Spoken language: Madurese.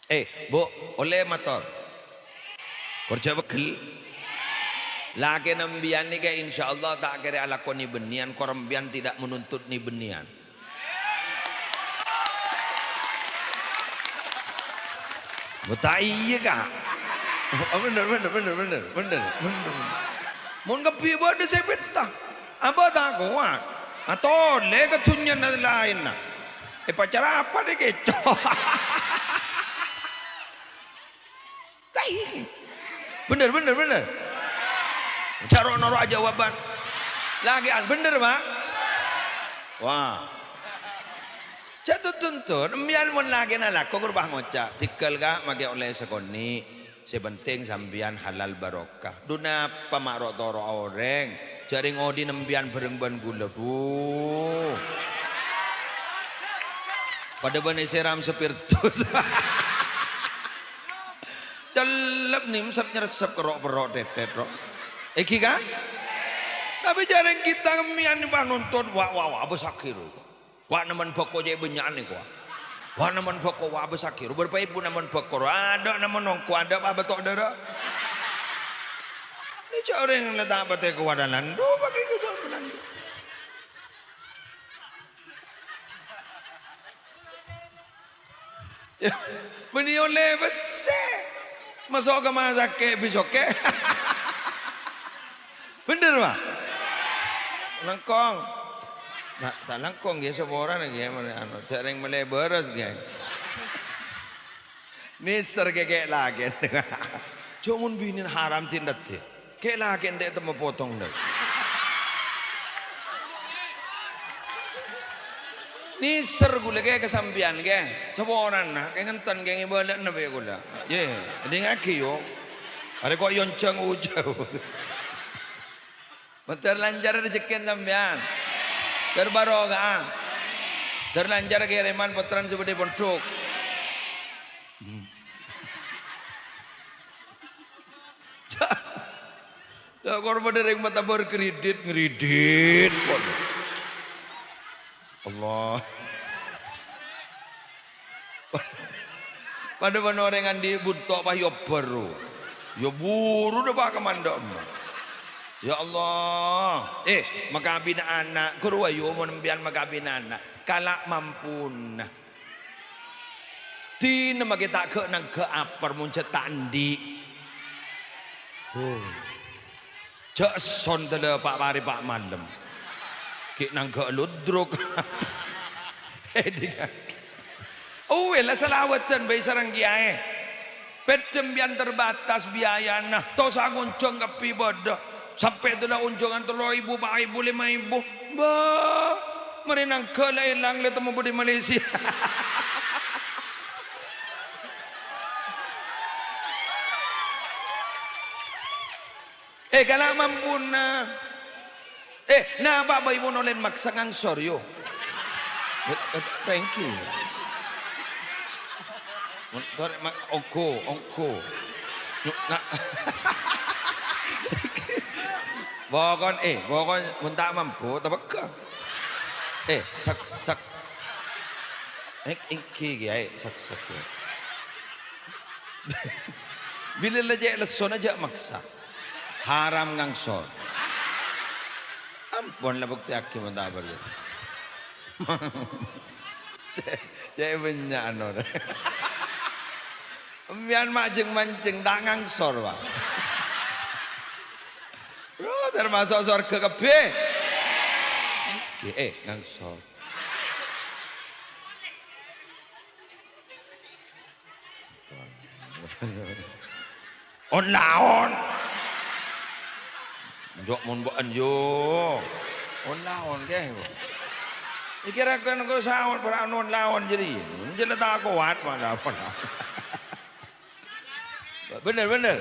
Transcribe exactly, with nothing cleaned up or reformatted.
Eh, Bu', ollè mator? Kor jhâ' pegghel. Lakèna embiyan nèka insyaallah ta' kèra alako nè-bânnèyan, kor embiyan tidak menuntut nè-bânnèyan. Bu', ta' iyâ, Ka'? Oh, bhender, bhender, bhender, bhender, bhender, bhender. Mon kabbhi bâdâ sè pètta, abâ' ta' kowat. Atolè ka dhunnyana laènna. Èpacarapa dhi' kèco'. Bhender, bhender, bhender. Jhâ' ro'-noro' ajâwâbhân. Lakè'an, bhender, Pak? Wah. Jhâ' tuntut, embiyan mon lakèna lako kor pas ngoca', "Dhigghâl, Ka', makè ollè sakonè'. Sè pentèng sampèyan halal barokah." Dhu napa ma' ro'-toro'a orèng? Jhâ' rèng odi'na embiyan bhâreng bân ghulâ. Dhu. Padâ bân èsèram spirtus. Cellep nimsep nyersep kerro'-perro' tètèt, ro. Èngghi, kan? Tapè jhâ' rèng kita embiyan panuntut, wa', wa', wa', abâsaghi, ro. Wa', nemmen bhâko cè' bânnya'an nèko, wa'. Wa', nemmen bhâko, wa', abâsaghi, ro. Bârâmpa èbu nemmen bhâko, ro. Adâ' nemmen ongko, adâ' pa bâto' dârâ. Nè jhâ' orèng la ta' patè kowadanan. Dhu, bâgi kusol penan. Yâ, bânnè ollè pèssè. Maso' ka masakè' bisokkè. Bhender, Pak? Lèngkong. Ta', ta' lèngkong, ghi, saporana, ghi, mèlè anu, ta' rèng mèlè bârâs, ghi. Nèser kè-, kè' lakèn. Jhâ' mon binèn haram din raddhin. Kè' lakèn ta' temmo potong, dâ. Nèser ghulâ kè ka sampèyan, kè. Saporana, kè ngènten, kè ngèbâlâ'na bi' ghulâ. Yè, èdingngaghi, yo. Arè ko' yonjhâng ojhâ. Mandhâr lancar rejhekkèn sampèyan. Mandhâr barokah. Mandhâr lancar kèrèman pottrana sè bâdâ è pondhuk. Yâ, kor bâdâ rèng matabâr kredit, ngredit, pon. Allah. Padâ bân orèng andi' bunto' pas èobbhâr, ro. Yâ buru dâpa' ka mandhâ' emma. Ya Allah. Eh, makabina ana', ghuru ayu mon empèyan makabina ana'. Kala' mampuna. Dinah makè ta' ghâ'-nangghâ' apar mon jhâ' ta' andi'. Oh. Jhâ' esson tellâ pa' arè pa' malem. Ghi' nangghâ' ludruk. Èdingngaghi. Uwè, la salawatan bhâi sareng kèyaè. Pèddhâm bi' terbatas biayana, tosa ngonjhâng kabbhi padâ. Sampè' dâlla onjhângan tello èbu, pa' èbu, lèma èbu. Bâh, marè nangghâ' la èlang la temmo budi Malaysia. Eh, kala' mampuna. Eh, napa bhâi mon ollèna maksa ngangsor, yo? Eh, eh, thank you. Mon, tore, ma-, onggu, onggu. Nyu-, na-, pokon, eh, pokon mon ta' mampu, tapegghâ. Eh, sek-, sek-. Eh, èngghi, kèyaè, sek-, sek, ya. Bilâ la cè' lessona jhâ' maksa. Haram ngangsor. Ampon la buktèyaghi mon ta' parcajâ. Cè', cè' bânnya' anor. Empèyan ma' jhâng-manjhâng ta' ngangsor, Pak. Bro, termasuk sowarghâ kabbhi. Èngghi, eh, ngangsor. On-laon. Njok mon bâ'ân, yo. On-laon, kè. Iki ra kèng engko' saon, para on-laon jârèya. Jârèya ta' kowat, malah. Bhender, bhender.